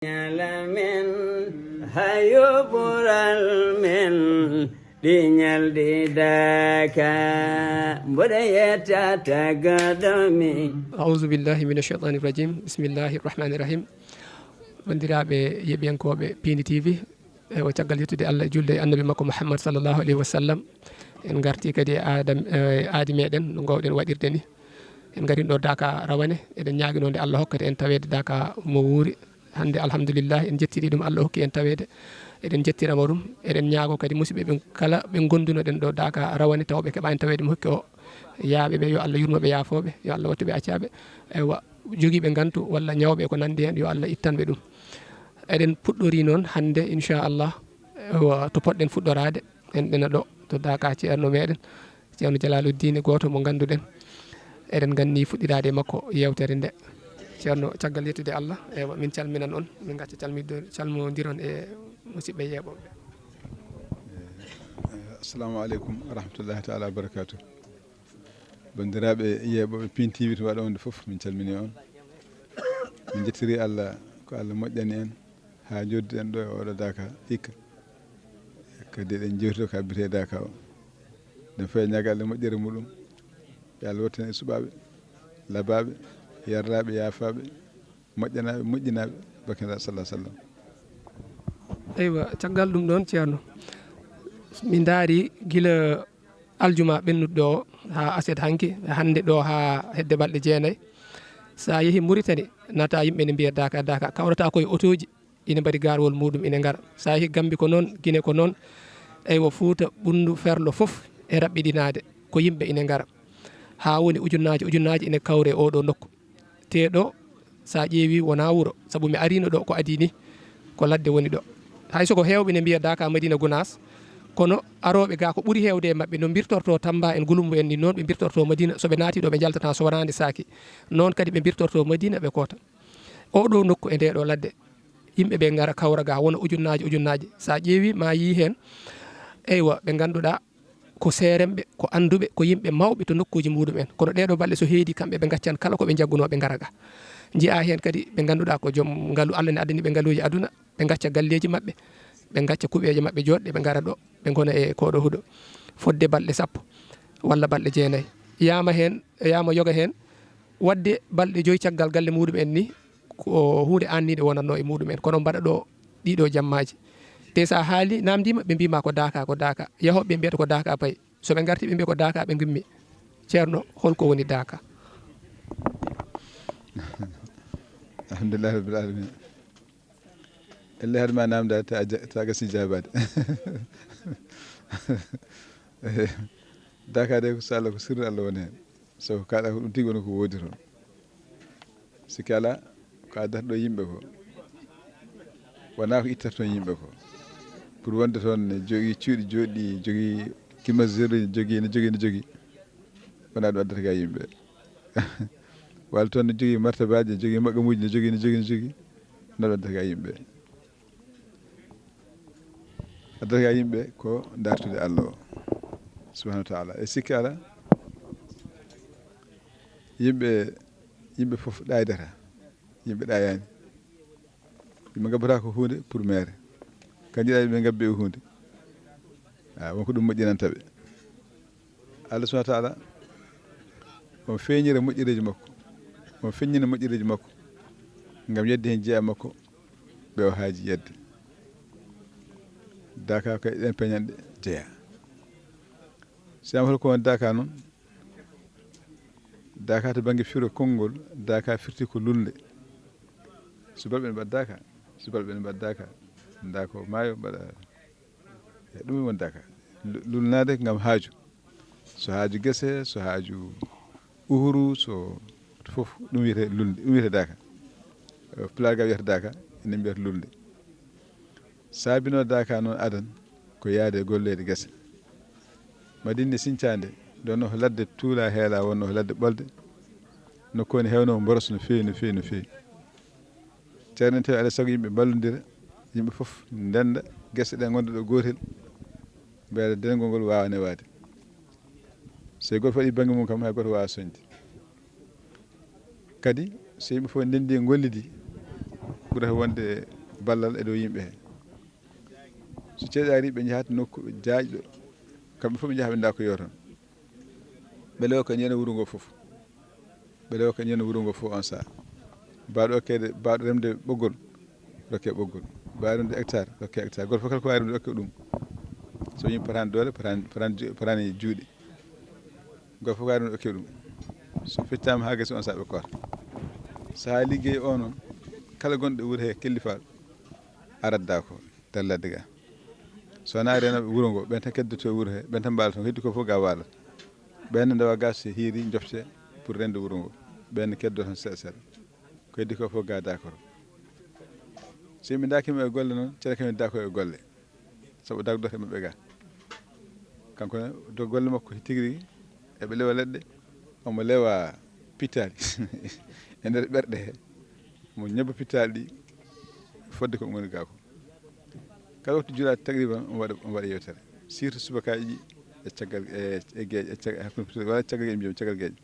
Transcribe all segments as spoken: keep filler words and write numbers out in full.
Ñalamen hayo ɓural men ɗi ñalɗi daka mboɗo yetta tagadomi. Auzu billahi min ashaytani rajim. Bismillahi rahmani rahim. Banndiraaɓe yeɓiyankooɓe Pindi T V, ewa caggal yettude Allah e julde e annabi makko Muhammad sallallahu alayhi wa sallam. En ngarti kadi e aada e aadi meɗen no ngoowɗen waɗirde ni. En ngarin ɗo daka rawane, eɗen ñaaginoo nde Allah hokkata en taweede daka mo wuuri. Hannde alhamdulillah en jettiri ɗum Allah hokki en taweede. Eɗen jettiramo ɗum, eɗen ñaago kadi musidɓe ɓen kala ɓe gondunoɗen ɗo daka rawane taw ɓe keɓani taweede mo hokki o yaaɓe ɓe yo Allah yurmo ɓe yaafooɓe, yo Allah wattu ɓe accaaɓe. Ewa jogiiɓe ngantu walla ñawɓe e ko nanndi heen yo Allah ittan ɓe ɗum. Eɗen puɗɗori noon hannde inchallah ewa to poɗɗen fuɗɗoraade en ɗena ɗo to daka ceerno meɗen. Ceerno Jalaluddin e gooto mo ngannduɗen eɗen nganni fuɗɗiraade e makko yeewtere nde. Ceerno caggal yettude Allah ewa min calminan on min gacca calmido calmodiron e musiɓɓe yeeɓoɓe. Assalamu aleykum wa rahmatullahi taala wa barakatuh. Banndiraaɓe yeeɓooɓe Pindi T V to waɗa wonde fof min calmini on. Min jettiri Allah ko Allah moƴƴani en haa njodduɗen ɗo e oɗo daka hikka. Kadi eɗen jewtito ka bite daka o. Eɗen faya ñaagal e moƴƴere muɗum. Yo Allah wattan e suɓaaɓe, labaaɓe, yarlaaɓe, yaafaaɓe, moƴƴanaaɓe, moƴƴinaaɓe barke Nulaaɗo sallallahu sallam. Eywa caggal ɗum ɗon ceerno mi ndaari gila aljuma ɓennuɗo ɗo ha aset hanki hannde ɗo ha hedde balɗe jeenayi. Sa yeehi Mauritanie nata yimɓe ne mbiya daka daka kawrata koye otoji ina mbaɗi garwol muɗum ina ngara. Sa yeehi Gambi ko noon, Guinée ko noon. Eywa Fuuta ɓunndu ferlo fof e raɓɓiɗinaade ko yimɓe ina ngara. Ha woni ujunnaaji ujunnaaji ina kawre e oɗo nokku. Te ɗo sa ƴeewi wona wuro sabu mi arino ɗo ko adi ni ko ladde woni ɗo. Hay soko heewɓe ne mbiya daka Madina Gunaas kono arooɓe ga ko ɓuri heewde e maɓɓe no mbirtorto Tamba en Gulumbu en ni noon ɓe mbirtorto Madina so ɓe naati ɗo ɓe njaltata so wonande saaki. Noon kadi ɓe mbirtorto Madina ɓe koota. Oɗo nokku e nde ɗo ladde yimɓe ɓe ngara kawra ga wona ujunnaaji ujunnaaji sa ƴeewi ma yii heen. Eywa ɓe ngannduɗa ko seeremɓe ko annduɓe ko yimɓe mawɓe to nokkuuji muɗum en kono ɗeɗo balɗe so heedi kamɓe ɓe ngaccan kala ko ɓe njaggunoo ɓe ngara ga. Njiya heen kadi ɓe ngannduɗa ko joom ngalu Allah ne addani ɓe ngaluuji aduna ɓe ngacca galleeji maɓɓe ɓe ngacca kuɓeeje maɓɓe jooɗɗe ɓe ngara ɗo ɓe ngona e koɗo huɗo fodde balɗe sappo walla balɗe jeenayi. Yama heen yama yoga heen wadde balɗe joyi caggal galle muɗum en ni ko huunde anniinde wonatno e muɗum en kono mbaɗa ɗo ɗiɗo jammaji. Te sa haali namdima ɓe mbima ko daka ko daka yahoɓe ɓe mbiyata ko daka payi so ɓe garti ɓe mbiya ko daka ɓe gimmi. Ceerno holko woni daka? Alhamdulillahi rabbil alamin. Elle haɗa ma namdade ta gasi jabade. Daka de ko sala ko sirri Allah woni hen. Sabu kaɗa ko ɗum tigi woni ko woodi toon. Sikki alaa ko addata ɗo yimɓe ko wonaa ko ittata toon yimɓe ko. Pour wonde toon ne jogii cuuɗi jooɗɗi, jogii climatiseur, jogii ne jogii ne jogii wonaa ɗum addata ga yimɓe. Walla toon ne jogii martabaaji, ne jogii maqamuuji, ne jogii ne jogii ne jogii wonaa ɗum addata ga yimɓe. Addata ga yimɓe ko dartude Allah o subhanahu wa taala e sikki ala. Yimɓe yimɓe fof ɗaydata. Yimɓe ɗayani. Yimɓe gabbata ko hunde pour mere. Kanji ɗa yimɓe gabbe e hunde. A wonko ɗum moƴƴinanta ɓe. Allah subhanahu wa taala on feeñira moƴƴereeji makko. On feññina moƴƴereeji makko ngam yedde heen jeya makko ɓe o haaji yedde. Daka ko e ɗen peñanɗe jeya. Si ama holko won daka noon? Daka to bannge firo konngol daka firti ko lulnde. Subalɓe ne mbaɗa daka. Subalɓe ne mbaɗa daka. Nda ko maayo mbaɗa. E ɗum woni daka. Lulnaade ngam haaju. So haaju gese, so haaju uhuru, so fof ɗum wiyete lulnde, ɗum wiyete daka. Pulaar ga wiyata daka, enen mbiyata lulnde. Saabinoo daka noon adan ko yaade e golleede gese. Madinne siñcaande, ɗo no ladde tuula heela wonno ko ladde ɓolde. Nokku woni heewno mboros no feewi no feewi no feewi. Ceerno en tawi alaa sago yimɓe mballondira, yimɓe fof ndennda gese ɗe ngonda ɗo gootel. Mbele denngol ngol waawa newaade. So goto waɗi bannge mum kam hay goto waawa soñde. Kadi so yimɓe fof ndenndi ngollidi Ɓurata wonde ballal e dow yimɓe he. So ceeɗaari ɓe njahat nokku jaajɗo, kamɓe fof ɓe njaha ɓe ndaa ko yewton. Ɓe lewa ko ñande wuro ngo fof. Ɓe lewa ko ñande wuro ngo fof on saha. Baaɗo okkede, baaɗo remde ɓoggol, rokke ɓoggol. Baaɗo remde hectare, rokke hectare. Goto fof kala ko waawi remde, rokke ɗum. So yimɓe potani doole, potani, potani ju-, potani juuɗe. Goto fof waawi remde, rokke ɗum. So feccama haa gasi on saha ɓe koota. Saha liggey o noon, kala gonɗo e wuro he kellifaaɗo, arat daa ko. Nder ladde ga. So wonaa reenooɓe wuro ngo, ɓen tan keddoto e wuro he, ɓen tan mbaala toon, heddi ko fof ga waala. Ɓen ne ndewa ga so hiiri, njofte pour rende wuro ngo. Ɓen ne keddo toon seeɗa seeɗa. Ko heddi ko fof ga dakoro. So yimɓe ndaakima e golle noon, ceerno kam daako e golle. Sabu dagdoto e maɓɓe ga. Kanko ne, do golle makko tigi rigi, eɓe lewa leɗɗe, omo lewa pittaali e nder ɓerɗe he. Omo ñebba pittaali ɗi, fodde ko ngoni ga ko. Kala waktu juulaaɗo taqriban omo waɗa, omo waɗa yewtere. Surtout subakaaji ɗi e caggal, e, e geeƴe, e caggal, hakkunde fitiri, walla caggal geeƴe mbiyam, caggal geeƴe.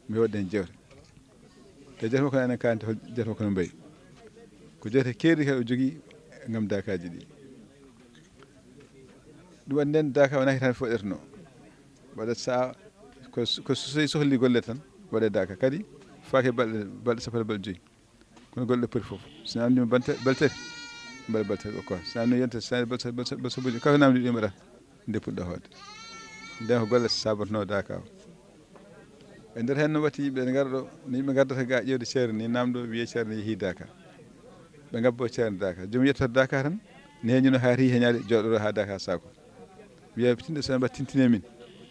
Mi waɗde heen jewte. Te jewte makko enen kaalante hol jewte makko no mbayi. Ko jewte keerɗi kadi o jogii ngam daakaaji ɗi. Ɗum waɗi ndeen daaka wonaa hitaande fof ɗerno. Waɗa saha ko, ko so sohli golle tan, waɗa daaka. Kadi faake balɗe, balɗe sappo e balɗe joyi. Kono golle ɗe poti fof. So namdima bante, baltati, mbaɗa baltati ko. So namdima yonte, so namdima baltati, baltati, baltati, baltati, kala ko namdi ɗum mbaɗa, nde puɗɗa hoode. Nden ko golle sabotono daaka o. E nder heen no watti yimɓe ne ngara ɗo, no yimɓe ngardata ga ƴeewde ceerno ni, namdo wiye ceerno yehi daaka. Ɓe ngabbo ceerno daaka. Joom yettoto daaka tan, ne heñuno haa ri heñaade, jooɗoro haa daaka saako. Wiya tinde so mbaɗa tintine min.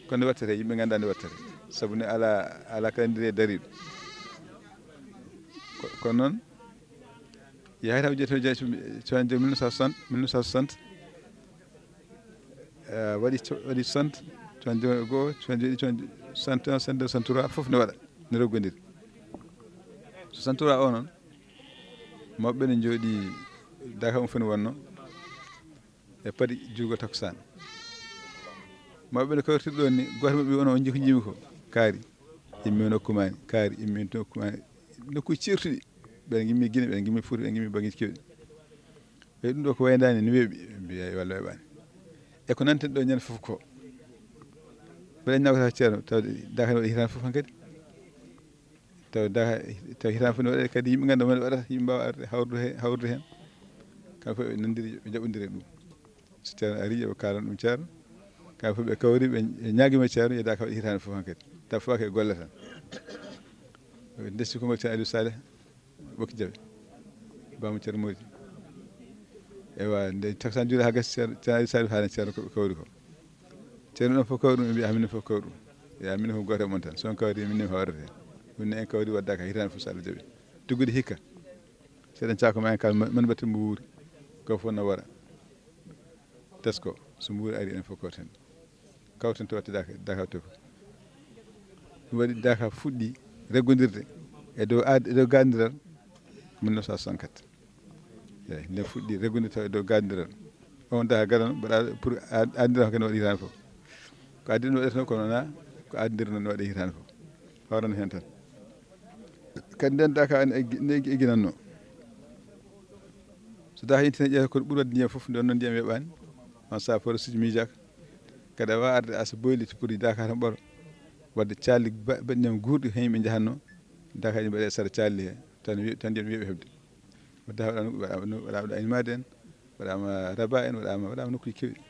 Kono nde wattete, yimɓe ngannda nde wattete. Sabu ne ala, ala calendrier dariiɗo. Ko, kono noon, yahay taw jeeto jeeto, soixante-deux, mille neuf cent soixante, mille neuf cent soixante, eh, waɗi co-, waɗi soixante, soixante-deux e goo, soixante-deux, soixante-deux, soixante-deux, soixante-trois, fof ne waɗa, ne roggondiri. Soixante-trois o noon, mawɓe ne njooɗi, daaka mum fof ne wonno e paadi juulgol takkusaan. Mawɓe ne kawriti ɗoon ni, gooto maɓɓe woni on jikku njimi ko kaari, immi nokku maani, kaari, immi nokku maani, nokku ceertuɗi. Ɓen ngimmi Gine, ɓen ngimmi Fuuta, ɓen ngimmi banngeeji keewɗi. Ɓe ɗum ɗo ko waydaani no weeɓi, mbiya walla weeɓaani. E ko nanten ɗo ñande fof ko. Mbeɗa ñaagotoo ceerno, tawde daaka ne waɗi hitaande fof hankadi. Taw daaka, taw hitaande fof ne waɗa kadi yimɓe ngannda men waɗata, yimɓe mbaawa arde hawrude he-, hawrude heen. Kamɓe fof ɓe nanndiri, ɓe njaɓondiri e ɗum. So ceerno arii, yo ɓe kaalan ɗum ceerno. Kamɓe fof ɓe kawri, ɓe ñaagima ceerno, yo daaka waɗi hitaande fof hankadi. Taw faake e golle tan. Ɓe ndesti konngol ceerno Aliou Saleh. Ɓokki Jawe, Baamu Ceerno Moodi. Ewa, nde takkusaan juuli haa gasi, Ceerno, Ceerno Aliou Saliou haalani Ceerno ko ɓe kawri ko. Ceerno ɗon fof kawri ɗum, ɓe mbiya, "Ah, minen fof kawri ɗum." Ya, minen ko gooto e mon tan. So on kawri, minen ko hawrata heen. Ɗum ne en kawri waɗdaaka hitaande fof, so Allah jaɓi. Tuggude hikka. Seeɗen caako ma en kala, man mbaɗten mbo wuuri. Ko fof na wara. Tesko, so mbuuri ari, enen fof kawten. Kawten to waɗte daaka, daaka waɗte fof. Ɗum waɗi daaka fuɗɗi reggondirde e dow aad-, e dow gaadandiral mille neuf cent soixante-quatre. Eeyi, nden fuɗɗi reggondirde taw e dow gaadandiral. On daaka gadano, mbaɗa pour a-, aadindiral hokkene waɗi hitaande fof. Ko aadindiral waɗata noon, kono wonaa ko aadindiral noon waɗi hitaande fof. Hawran heen tan. Kadi nden daaka ene eggi-, ne eggi-, egginanno. So daaka yinti ne ƴeewta ko ɓuri waɗde ndiyam fof, nden noon ndiyam weeɓaani. On saha forage uji miijaaka. Kadi a waawaa arde haa so boyliti pour daaka tan ɓoro. Waɗde calli ba-, baɗɗi ndiyam guurɗi, heen yimɓe njahatnoo. Daakaaji mbaɗee sara calli he, tan we-, tan ndiyam weeɓi heɓde. Waɗde haa waɗaama, waɗaama, waɗaama ɗo Animaade en, waɗaama Raba en, waɗaama, waɗaama nokkuuji keewɗi.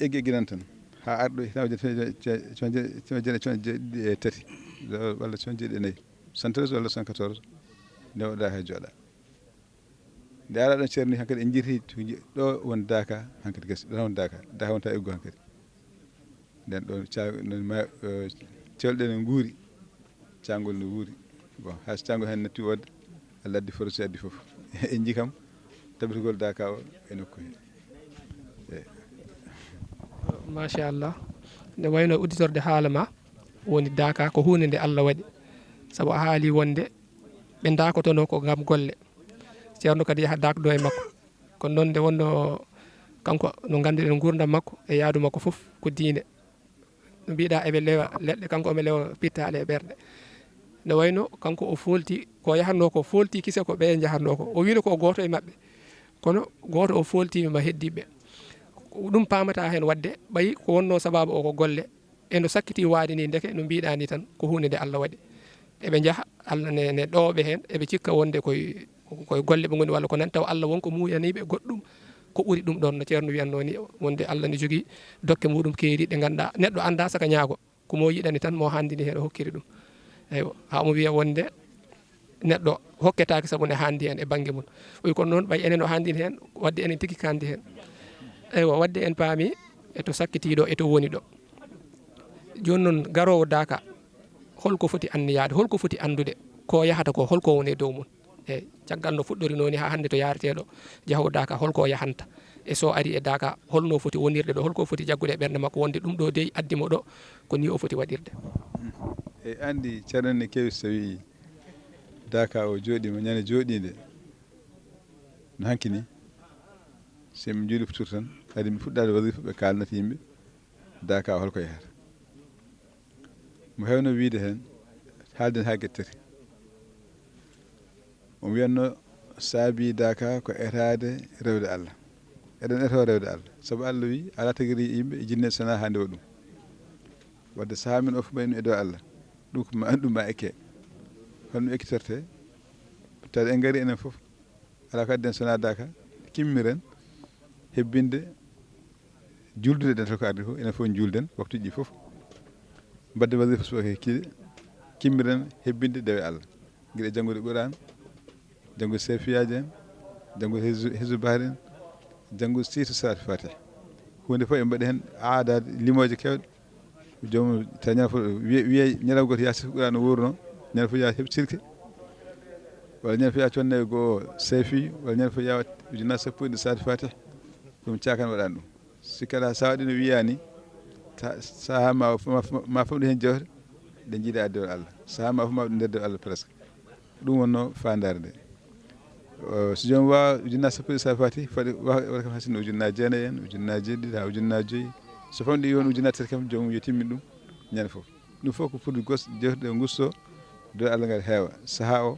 Eggi eggi nan tan. Haa arɗo hitaande ujunere e teemedere capanɗe jeeɗiɗi e tati, walla capanɗe jeeɗiɗi e nayi, soixante-treize walla soixante-quatorze, nde o daaka jooɗa. Nde ara ɗon ceerni hankadi en jirti to je-, ɗo won daaka hankadi gasi, ɗon won daaka, daaka wonta eggu hankadi. Nden ɗon ca-, no ma-, eh, cewle ɗe no nguuri, caangol no wuuri. Bon, hay so caangol heen natti woodde, Allah addi forage addi fof. En njii kam tabitugol daaka o e nokku he. Eeyi. Machallah. Nde wayno udditorde haala ma woni daaka ko huunde nde Allah waɗi. Sabu a haali wonde ɓe daakotono ko ngam golle. Ceerno kadi yaha daakdo e makko. Kono noon nde wonno kanko no ngannduɗen nguurndam makko e yahdu makko fof ko diine. No mbiɗa eɓe lewa leɗɗe, kanko omo lewa pittaali e ɓerɗe. No wayno kanko o foolti, ko yahatnoo ko foolti kise ko ɓe njahatnoo ko. O wiino ko o gooto e maɓɓe. Kono gooto o fooltiiɓe ma heddiiɓe. Ɗum paamata heen waɗde ɓay ko wonnoo sabaabu o ko golle. E no sakkiti waade ni ndeke no mbiɗaa ni tan ko huunde nde Allah waɗi. Eɓe njaha, Allah ne, ne ɗooɓe heen, eɓe cikka wonde koye, koye golle ɓe ngoni walla ko nan taw Allah won ko muuyaniiɓe goɗɗum ko ɓuri ɗum ɗoon no Ceerno wiyatnoo ni wonde Allah ne jogii dokke muɗum keeri ɗe ngannduɗaa neɗɗo anndaa saka ñaago. Ko mo yiɗani tan mo handini heen o hokkiri ɗum. Eywa, haa mo wiya wonde neɗɗo hokketaake sabu ne handi heen e bannge mum. Wi kono noon ɓay enen o handini heen, wadde enen tigi kandi heen. Eywa, wadde en paami e to sakkitiiɗo e to woni ɗo. Jooni noon garoowo daaka, holko foti anniyaade, holko foti anndude ko yahata ko, holko woni e dow mum? Eyi, caggal no fuɗɗorinoo ni haa hannde to yaaretee ɗo, jahoowo daaka holko o yahanta? E so ari e daaka, holno foti wonirde ɗo, holko foti jaggude e ɓernde makko wonde ɗum ɗo dey addi mo ɗo, ko ni o foti waɗirde? E anndi Ceerno ne kewi so tawi daaka o jooɗiima ñande jooɗiinde no hanki ni, so mi juuli futur tan, kadi mi fuɗɗaade wasifa ɓe kaalnata yimɓe daaka o holko yahata. Mo heewno wiyde heen, haalden haa gettati. O wiyatno saabi daaka ko etaade rewde Allah. Eɗen eto rewde Allah. Sabu Allah wi, alaa tagiri yimɓe e jinne so wonaa haa ndewa ɗum. Wadde sahaa men o fof ɓayno e dow Allah. Ɗum ko ma, ɗum ma ekke. Holno ekkitorte? Taade en ngari enen fof. Alaa ko addi en so wonaa daaka. Kimmiren hebbinde juldude dental ko ardi fof, enen fof njuulden waktuuji ɗi fof. Mbaɗde wasifa subaka e kikiiɗe, kimmiren hebbinde dewe Allah. Gila e janngude Qur'an, janngude seefiyaaji en, janngude Hizbu, Hizbu Bahri en, janngude surtout Salaatul Faatiha. Huunde fof e mbaɗi heen aadaade limooje keewɗe. Joomum tawi ñande fof wiye, wiye ñalawma gooto yaa sifo Qur'an no wuurno, ñande fof yaa heɓ sirke, walla ñande fof yaa conne goo seefi, walla ñande fof yaa ujunnaaje sappo e ɗiɗi Salaatul Faatiha. Ɗum caakan waɗaani ɗum. Si kala sawaɗi no wiyaani, ta-, sahaa ma, ma, ma famɗi heen jewte, ɗe njiida addi Allah. Sahaa ma fof ma ɗum nder dewe Allah presque. Ɗum wonno faandaare nde. O, so joom waawa ujunnaaje sappo e sappo fati, fati wa-, waɗa kam hasin ujunnaaje jeenayi en, ujunnaaje jeeɗiɗi haa ujunnaaje joyi. So famɗi yon ujunnaaje tati kam, joom yo timmin ɗum ñande fof. Ɗum fof ko pour gos, jewte ɗe gusto, dewe Allah ngal heewa. Sahaa o,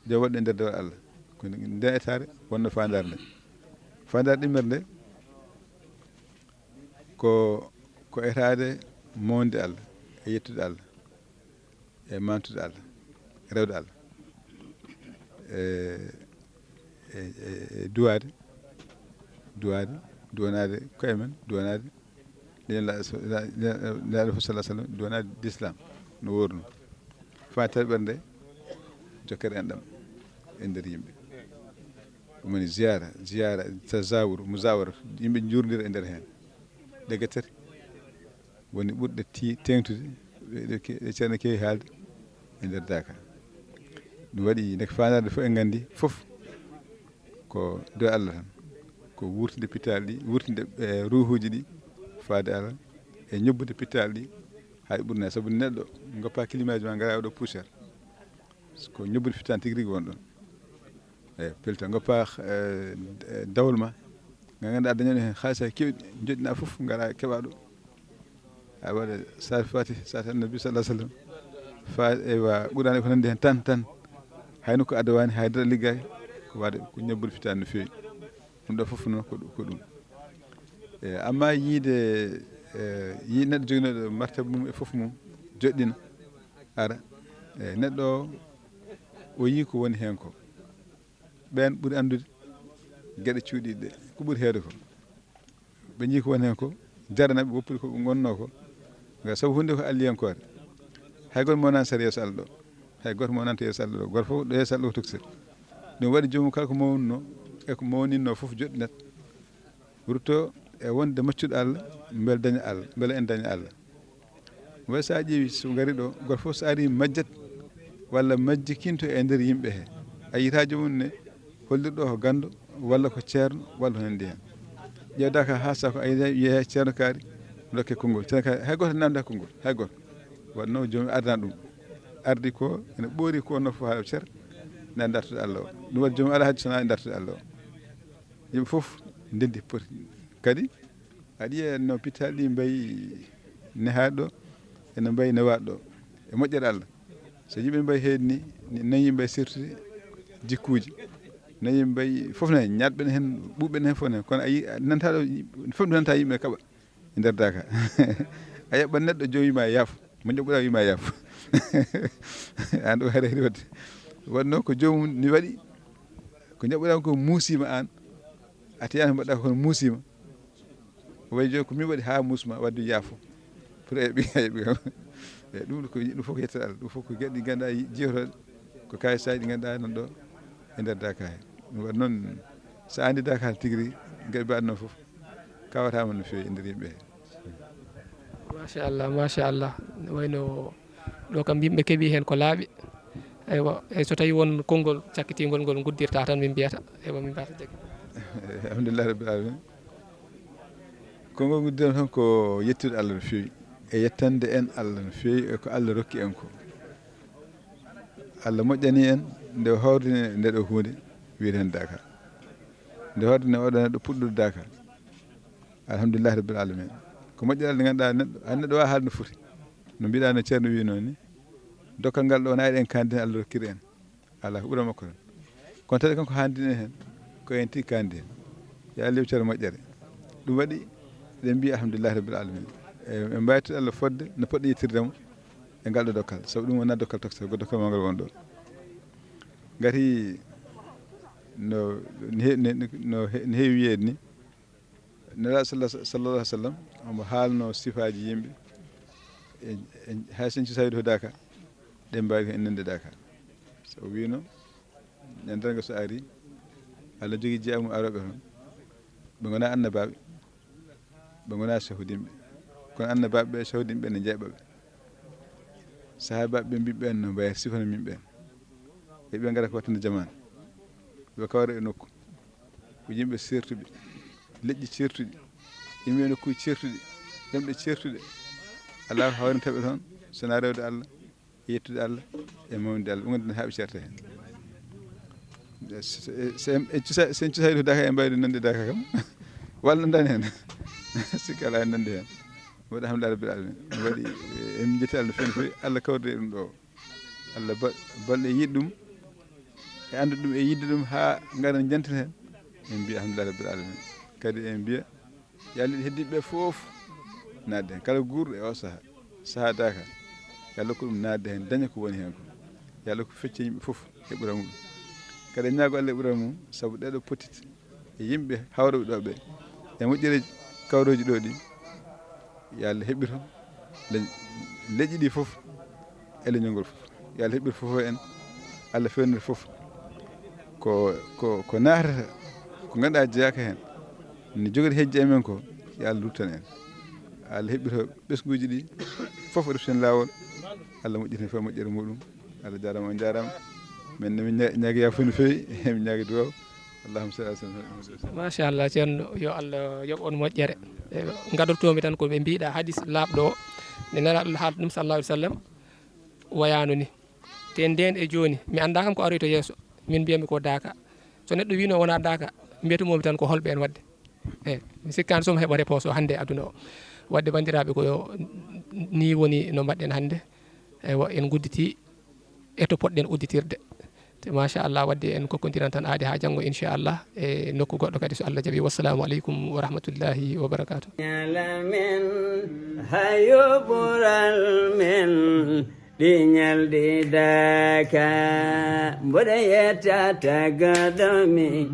joom waɗde nder dewe Allah. Ko nde etaare wonno faandaare nde. Faandaare ɗimmere nde, ko, ko etaade moonde Allah, e yettude Allah, e mantude Allah, e rewde Allah, e, e, e, e duwaade, duwaade, duwanaade koye men, duwanaade leñol Laaɗo so-, la-, la-, Laaɗo fof sallah sallam, duwanaade l'islam no woorno. Faataade ɓernde, jokkere enɗam e nder yimɓe. Ɗum woni ziyaara, ziyaara, tazawur, muzawara, yimɓe njuurndira e nder heen. Ɗe geɗe tati woni ɓurɗe ti-, teeŋtude, ɗe, ɗe ke-, ɗe Ceerno keewi haalde e nder daaka. Ɗum waɗi ndeke faandaare fof en nganndi fof ko dow Allah tan. Ko wurtinde pittaali ɗi, wurtinde, eh, ruuhuuji ɗi faade Allah, e ñobbude pittaali ɗi haa ɗi ɓurna. Sabu neɗɗo ngoppa kilimaaji ma ngara oɗo poussière. Ko ñobbude pittaali tigi rigi won ɗon. Eyi, pelta, ngoppa, eh, dawol ma. Nga ngannduɗaa dañani heen haalis haa keewɗi, njoɗɗina fof, ngara keɓa ɗo. A waɗa Salaatul Faatiha, Salaatul Annabi sallallahu alaihi wasallam. Fa, eywa, Qur'aana ko nanndi heen tan, tan. Hayno ko adawani, hay dara liggaaki. Ko waɗa ko ñobbude pittaali no feewi. Ɗum ɗo fof noon ko ɗum, ko ɗum. E, amma yiide, e, yi neɗɗo joginooɗo martaba mum e fof mum, joɗɗina, ara. E, neɗɗo o, o yii ko woni heen ko. Ɓeen ɓuri anndude geɗe cuuɗiiɗe ɗe, ko ɓuri heewde ko. Ɓe njii ko woni heen ko, jarana ɓe woppude ko ɓe ngonnoo ko. Ngam sabu huunde ko alliyankoore. Hay gooto mawnani sara yeeso Allah ɗo. Hay gooto mawnanta yeeso Allah ɗo. Gooto fof ɗo yeeso Allah ko tokosel. Ɗum waɗi joomum kala ko mawnunoo e ko mawninnoo fof joɗɗinat. Rutto e wonde maccuɗo Allah, mbele daña Allah, mbele en daña Allah. Way so a ƴeewi, so ngari ɗo, gooto fof so ari majjat, walla majjikinto e nder yimɓe he. A yiita joomum ne, hollirɗo ko ganndo, walla ko ceerno, walla ko nanndi heen. Ƴeewda ka haa saka, a yiita wiye ceerno kaari, dokke konngol. Ceerno kaari, hay gooto namda konngol, hay gooto. Waɗno joomum ardana ɗum. Ardi ko, ene ɓoori ko nofo haa cer, na dartude Allah o. Ɗum waɗi joomum alaa haaji so na dartude Allah o. Yimɓe fof ndenndi poti. Kadi, aɗa yiya no pittaali ɗi mbayi nehaaɗo ɗo, ene mbayi newaaɗo ɗo, e moƴƴere Allah. So yimɓe mbayi heedi ni, ni, nan yimɓe sertude jikkuuji. Nan yimɓe mbayi fof ne, ñaatɓe ne heen, ɓuuɓɓe ne heen fof ne. Kono a yi-, a nanta ɗo, fof nanta yimɓe kaɓa e nder Daaka. A yaɓɓat neɗɗo, joom wima yaafo. Mo jaɓɓuɗa wima yaafo. An ɗo haɗa heedi waɗde. Waɗno ko joomum ni waɗi, ko jaɓɓuɗa ko muusima an. A tiyani mbaɗɗa ko kono muusima. Way jooni ko min waɗi haa muusma wadde yaafo. Pour a yaɓi, a yaɓi kam. E ɗum ko, ɗum fof ko yettere Allah. Ɗum fof ko geɗe ɗi ngannduɗaa yi-, jiyotooɗe. Ko kayisaaji ɗi ngannduɗaa nan ɗo e nder Daaka he. Ɗum waɗi noon, so a anndi Daaka tigi rigi, geɗe mbaɗa noon fof, kawataama no feewi e nder yimɓe he. Machallah, machallah. Ne wayno ɗo kam yimɓe keɓi heen ko laaɓi. Eywa, eyyi, so tawi won konngol cakkitingol ngol nguddirta tan min mbiyata. Eywa, min mbiyata jaggi. Alhamdulillah Rabbil Alamin. Konngol nguddirta tan ko yettude Allah no feewi. E yettande en Allah no feewi e ko Allah rokki en ko. Allah moƴƴani en nde o hawrini nde ɗo huunde wiyeten Daaka. Nde hawrini oɗo neɗɗo puɗɗude Daaka. Alhamdulillah Rabbil Alamin. Ko moƴƴere Allah nde ngannduɗaa neɗɗo, hay neɗɗo waawa haalde no foti. No mbiɗa no Ceerno wiynoo ni, dokkal ngal ɗo wona eɗen kaandi heen Allah rokkiri en. Alaa ko ɓura makko tan. Kono tawde kanko haandi en heen, ko en tigi kaandi heen. Yo Allah yoɓ Ceerno moƴƴere. Ɗum waɗi, eɗen mbiya alhamdulillahi rabbil alamin. E, en mbaytu Allah fodde no poɗɗen yettirde mo e ngal ɗo dokkal. Sabu ɗum wonaa dokkal tokosel, ko dokkal mawgal won ɗo. Ngati no, no he-, no, no he-, no heewi wiyeede ni, Nelaaɗo salla-, sallallahu alaihi wasallam, omo haalno sifaaji yimɓe. En, en, hay so en cusaaki ɗo Daaka, ɗen mbaawi ko en nande Daaka. So o wiino, ñande darnga so ari, Allah jogii jeyaa mum arooɓe toon. Ɓe ngonaa annabaaɓe, ɓe ngonaa sehudinɓe. Kono annabaaɓe ɓe, sehudinɓe ɓe ne njeeɓa ɓe. Sahaabaaɓe ɓe mbiɓe ɓen no mbayata sifa no min ɓen. E ɓe ngara ko wattande jamaanu. Ɓe kawra e nokku. Ko yimɓe sertuɓe, leƴƴi certuɗi, yimɓe nokkuuji certuɗi. Ɗemɗe certuɗe. Alaa ko hawrinta ɓe toon, so wonaa rewde Allah, e yettude Allah, e mawnude Allah. Ɗum woni haa ɓe certa heen. So, so, so en, en cusa-, so en cusaaki ɗo Daaka, en mbayde nande Daaka kam. Walla nandani heen. Sikka alaa en nande heen. Waɗi alhamdulillahi rabbil alamin. Ɗum waɗi, eh, en njetti Allah no feewi no feewi. Allah kawride e ɗum ɗo. Allah ba-, balɗe yiɗ ɗum, e anndu ɗum, e yidde ɗum, haa ngara njanten heen. En mbiya alhamdulillahi rabbil alamin. Kadi en mbiya, yo Allah yiɗ heddii ɓe fof naatde heen. Kala guurɗo e o sahaa, sahaa Daaka, yo Allah hokku ɗum naatde heen, daña ko woni heen ko. Yo Allah hokku fecce yimɓe fof e ɓura mum. Kadi en ñaago Allah e ɓura mum, sabu ɗeɗo pottit e yimɓe hawruɓe ɗo ɓe, e moƴƴere kawrooji ɗo ɗi, yo Allah heɓɓir toon le-, leƴƴi ɗi fof, e leñol ngol fof. Yo Allah heɓɓir fof en, Allah fewnir fof. Ko, ko, ko naatata, ko ngannduɗaa jeyaaka heen, ne jogori hejje e men ko, yo Allah ruttan en. Allah heɓɓir ɓesnguuji ɗi fof, reften laawol. Allah moƴƴitin fof e moƴƴere muɗum. Allah jaaraama, on jaaraama. Min ne min ña-, ñaagi yaafuya no feewi, min ñaagi duwaaw. Allahumma salli ala sayyidina Muhammad wa sallam. Machallah, Ceerno, yo Allah yoɓ on moƴƴere. E, ngadortoomi tan ko ɓe mbiɗa hadis laaɓɗo o, nde Nelaaɗo Allah haaldi ɗum sallallahu alaihi wasallam, wayano ni. Te nden e jooni, mi annda kam ko aroyta yeeso. Min mbiyami ko Daaka. So neɗɗo wiino wona Daaka, mbiyatumomi tan ko holɓe en waɗde. Eyi, mi sikkaani so mi heɓa réponse o hannde e aduna o. Waɗde banndiraaɓe ko yo, ni woni no mbaɗɗen hannde. Eywa, en ngudditii e to poɗɗen udditirde. Te machallah, waɗde en kokkondiran tan aadi haa janngo, inchallah, e nokku goɗɗo kadi so Allah jaɓi. Wassalamu aleykum wa rahmatullahi wa barakatuh. Ñala men, hayo ɓural men, ɗi ñalɗi Daaka, mboɗo yetta tagaɗo mi.